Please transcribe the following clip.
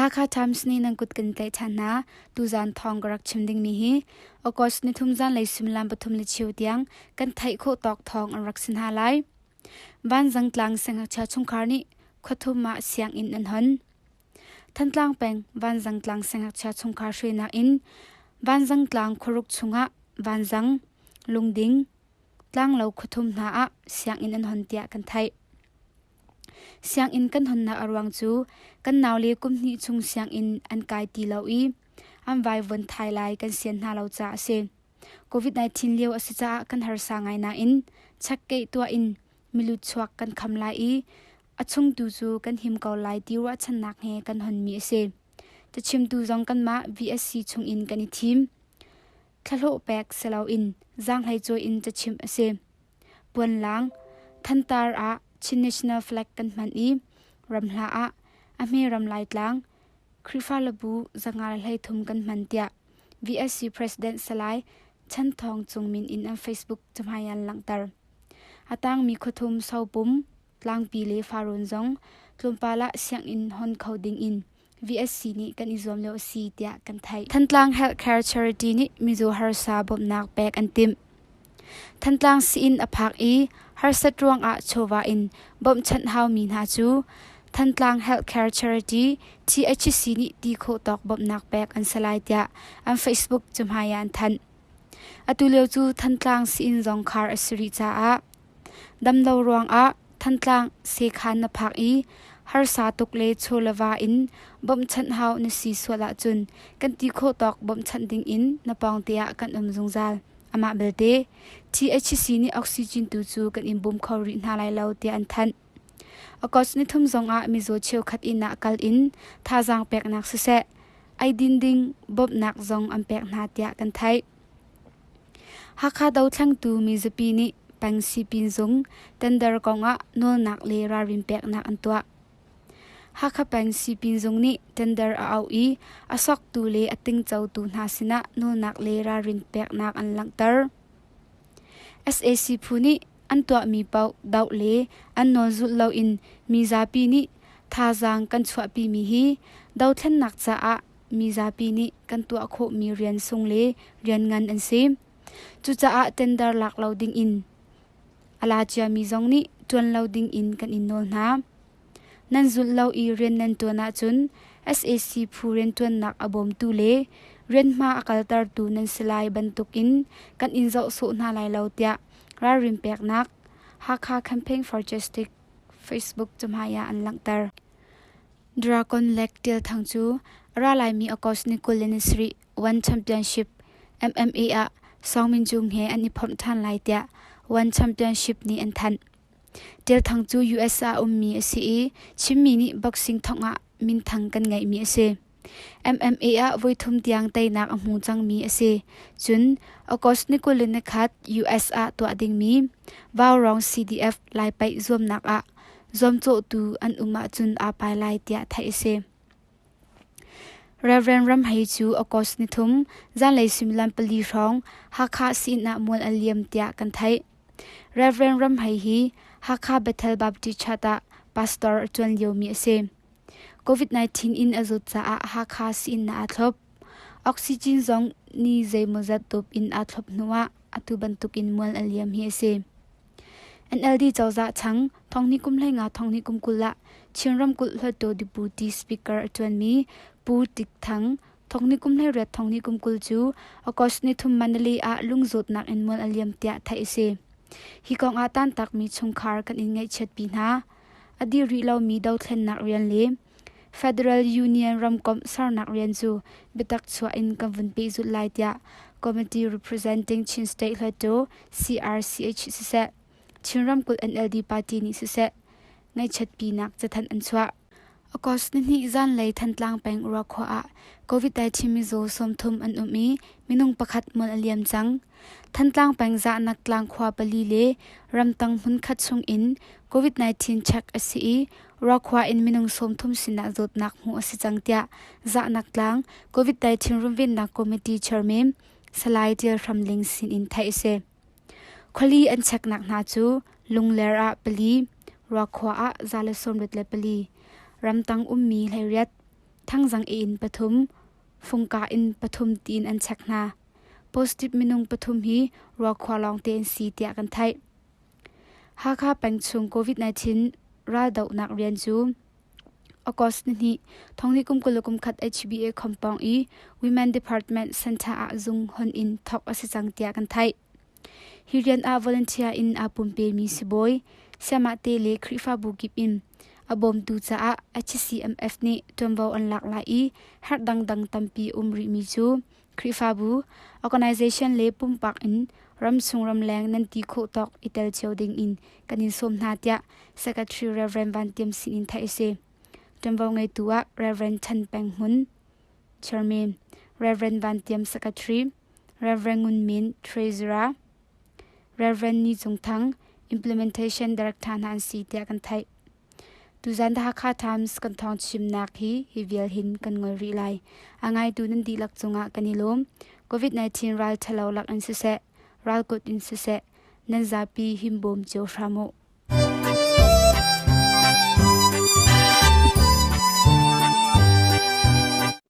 The Hakha Times nih nan kut kan tlaih ṭhan hna. Tuzaan thawng ka rak chim dingmi hi August nithum zanlei suimilam pathum le cheu tiang kan theih khawh tawk thawng an rak si hna lai. Vanzang tlang siangngakchia chungkhar nih khuathum ah sianginn an hon. Thantlang peng Vanzang tlang siangngakchia chungkhar hruainak in Vanzang tlang khuaruk chungah Vanzang, Lungding, Tlanglo khuathum hna ah sianginn an hon tiah kan theih. Sianginn kan honnak a ruang cu kan naule kum hnih chung sianginn an kai ti lo i an vaivuan thai lai kan sian hna lo caah a si. COVID-19 lio a si caah kan harsa ngai nain chekkeih tuah in milu chuak kan kham lai i a chungtu cu kan him ko lai ti ruahchannak he kan honmi a si. Cachimtu zong kanmah VSC chungin kan i thim. Thlahlawh pek si loin zaanghlei cawi in cachimh a si. Puanlang, thantar ah Chin National Flag kan hman i ramhla ah a hme ram Laitlang Khrihfalabu 523 kan hman tiah VSC President Salai Chan Thawng Cung min in an Facebook cahmai an langhter. A tangmi khuathum Sopum, Tlangpi le Farrawn zong tlawmpal ah sianginn hon kho ding in VSC nih kan i zuam lio a si tiah kan theih. Thantlang Healthcare Charity nih mizaw harsa bawmhnak pek an timh. Thantlang sii-inn a phak i harsat ruangah chawva in bawmhchanh haumi hna cu Thantlang Healthcare Charity THC nih ti khawh tawk bawmhnak pek an si lai tiah an Facebook cahmai ah an thanh. Atu lio cu Thantlang sii-inn zong khar a si rih caah Damlo ruangah Thantlang sekhan na phak i harsa tuk le chaw le va in bawmhchanh hau na si sual ahcun kan ti khawh tawk bawmhchanh dingin na pawngte ah kan um zungzal. Amah belte, THC nih oxygen tu cu kan in bawm kho rih hna lai lo tiah an thanh. August nithum zongah mizaw cheukhat inn ah kal in thazaang peknak siseh, eidin ding bawmhnak zong an pek hna tiah kan theih. Hakha dothlengtu mizapi nih peng sipin zung tender kongah nawlnak le ralrin peknak an tuah. Hakha peng sipin zung nih tender a auh i a soktu le a tingcotu hna sinah nawlnak le ralrin peknak an langhter. Sac phu nih an tuahmi paoh doh le an nawl zulh loin mizapi nih thazaang kan chuahpimi hi dothlennak caah mizapi nih kan tuah khawhmi rian sung le rian ngan an si. Cucaah tender lak lo dingin a la ciami zong nih ṭuan lo dingin kan in nawl hna. Nan zulh lo i rian nan ṭuan ahcun sac phu rianṭuannak a bawmtu le rianhma a kaltertu nan si lai bantukin kan in zoh sawh hna lai lo tiah ralrin peknak Hakha Campaign for Justice Facebook cahmai ah an langhter. Dragon Lake Tial Thang cu a ra laimi August ni 27 One Championship MMA ah Song Min Jung he an i phomh ṭhan lai tiah One Championship nih an thanh. Tial Thang cu US ah a ummi a si i Chinmi nih boxing thongh ah minthang kan ngeihmi a si. MMA ah voithum tiang teinak a hmu cangmi a si. Cun August ni 21 US ah tuah dingmi Vaurong CDF Lai Paih zuamnak ah zuamcawhtu an um ahcun aa pai lai tiah theih a si. Reverend Ram Hei cu August nithum zanlei suimilam pali hrawng Hakha sii-inn ah mual a liam tiah kan theih. Reverend Ram Hei hi Hakha Bethel Baptist Church ah pastor a ṭuan liomi a si. COVID-19 in a zawt caah Hakha sii-inn ah aa thlop. Oxygen zong ni zeimawzat dawp in aa thlop hnuah atu bantukin mual a liam hi a si. NLD cozah chang thonghnih kum 15 thonghnih kum 20 ah Chin ramkulh Hluttaw Deputy Speaker a ṭuanmi Pu Tik Thang thonghnih kum 18 thonghnih kum 20 cu August ni thum Mandalay ah lungzawtnak in mual a liam tiah theih a si. Hi kong ah tantakmi chungkhar kan in ngaihchiatpi hna. A dir rih lomi dothlennak rian le Federal Union ramkomh sernak rian cu biatak chuah in kan vun pehzulh lai tiah Committee Representing Chin State Hluttaw CRCH siseh, Chin ramkulh NLD party nih siseh, ngaihchiatpinak cathanh an chuah. August nihnih zanlei Thantlang peng Ruakhua ah COVID-19 mizaw 30 an um i minung pakhat mual a liam cang. Thantlang peng Zahnak tlang khua pali le ramtang hmunkhat chung in COVID-19 check a si i Ruakhua in minung 30 sinah zawtnak hmuh a si cang tiah Zahnak tlang COVID-19 runvennak committee chairman Salai Tial Hram Ling sinin theih a si. Khuali an cheknak hna cu Lungler ah pali, Ruakhua ah 124, ramtang ummi 18. Thangzang i inn pathum, Fungka inn pathum tiin an check hna. Positive minung pathum hi Ruakhua lawngte an si tiah kan theih. Hakha peng chung COVID-19 raldohnak rian cu August nihnih thonghnih kum 20 kum khat HBA compound i Women Department Center ah zung hon in thawk a si cang tiah kan theih. Hi rian ah volunteer in aa pumpemi sibawi, sayamahte le Khrihfabu kip in a bawmtu caah HCMF nih ṭuanvo an lak lai i herh dangdang tampi um rihmi cu Khrihfabu, organization le pumpak in ramchung ramleng nan ti khawh tawk i tel cio ding in kan in sawm hna tiah Secretary Rev. Van Tiam sin in theih a si. Ṭuanvo ngeitu ah Rev. Chan Peng Hmun, Chairman, Rev. Van Tiam Secretary, Rev. Ngun Min, Treasurer, Rev. Ni Cung Thang, Implementation Director hna an si tiah kan theih. Tuzan The Hakha Times kan thawng chimnak hi hi vial hin kan ngol rih lai. A ngaitu nan dihlak cungah kan i lawm. COVID-19 ral ṭhalo lak in siseh, ralkut in siseh, nan zapi himbawm cio hram u.